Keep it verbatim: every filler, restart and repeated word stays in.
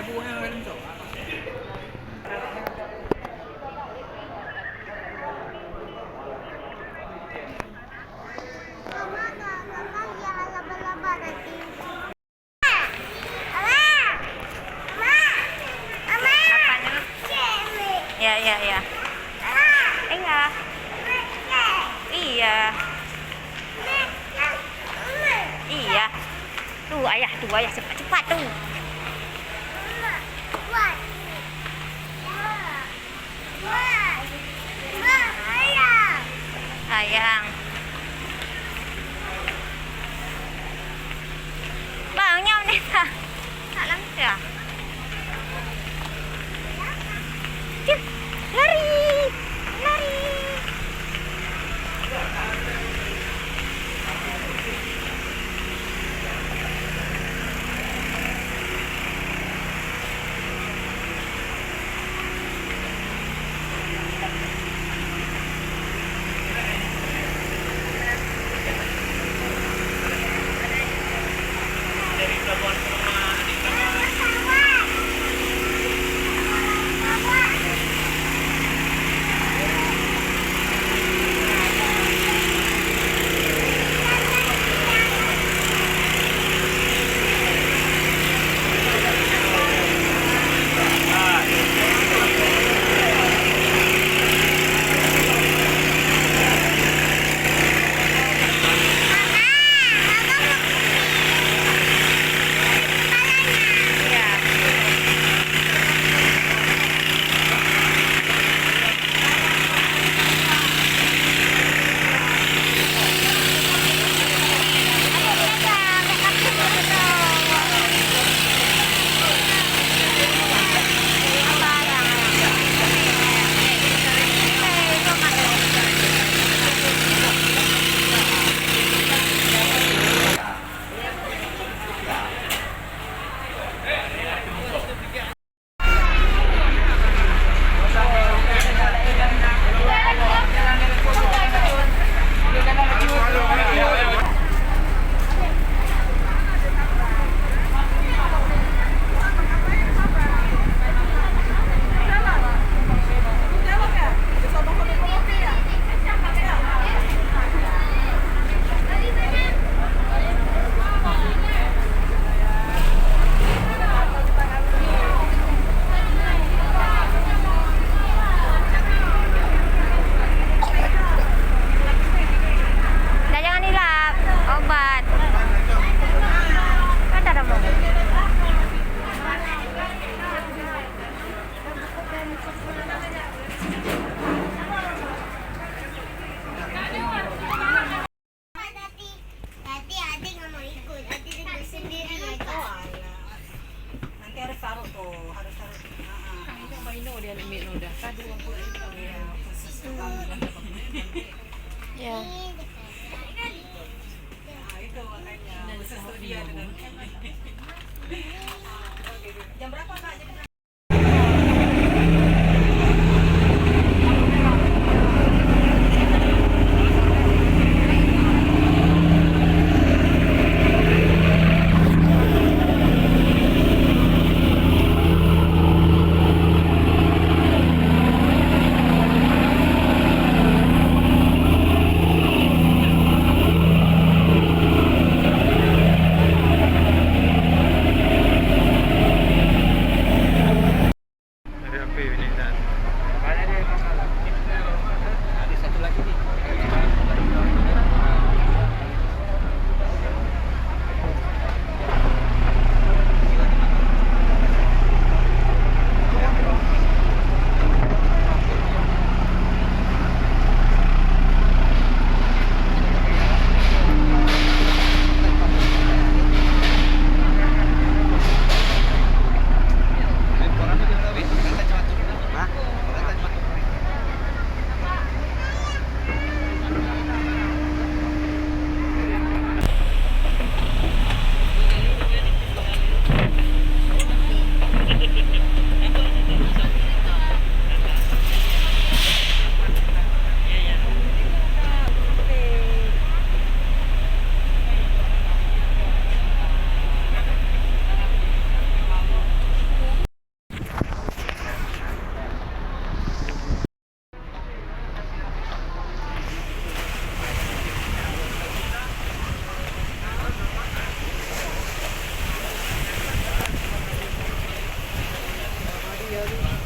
Apanya? Ya, ya, ya. Iya. Iya. Iya. Tuh, ayah, tuh, ayah, cepat, cepat, tuh. Sayang. Bang, nyoe ni tak. Tak langsung. Cip, lari. Lari. Dah, jangan hilap. Obat. Kan dah, dah mau. Tadi adik nggak mau ikut, adik duduk sendiri aja. Oh, alah. Nanti harus taruh tuh, harus taruh. Ah, ah. Ini main dia, main udah. Tadi waktu itu. Iya, khusus tuh. Ya. Ini dekat. Nah, itu makanya. Khusus tuh dia dengan. Jam berapa, Kak? Jam Jari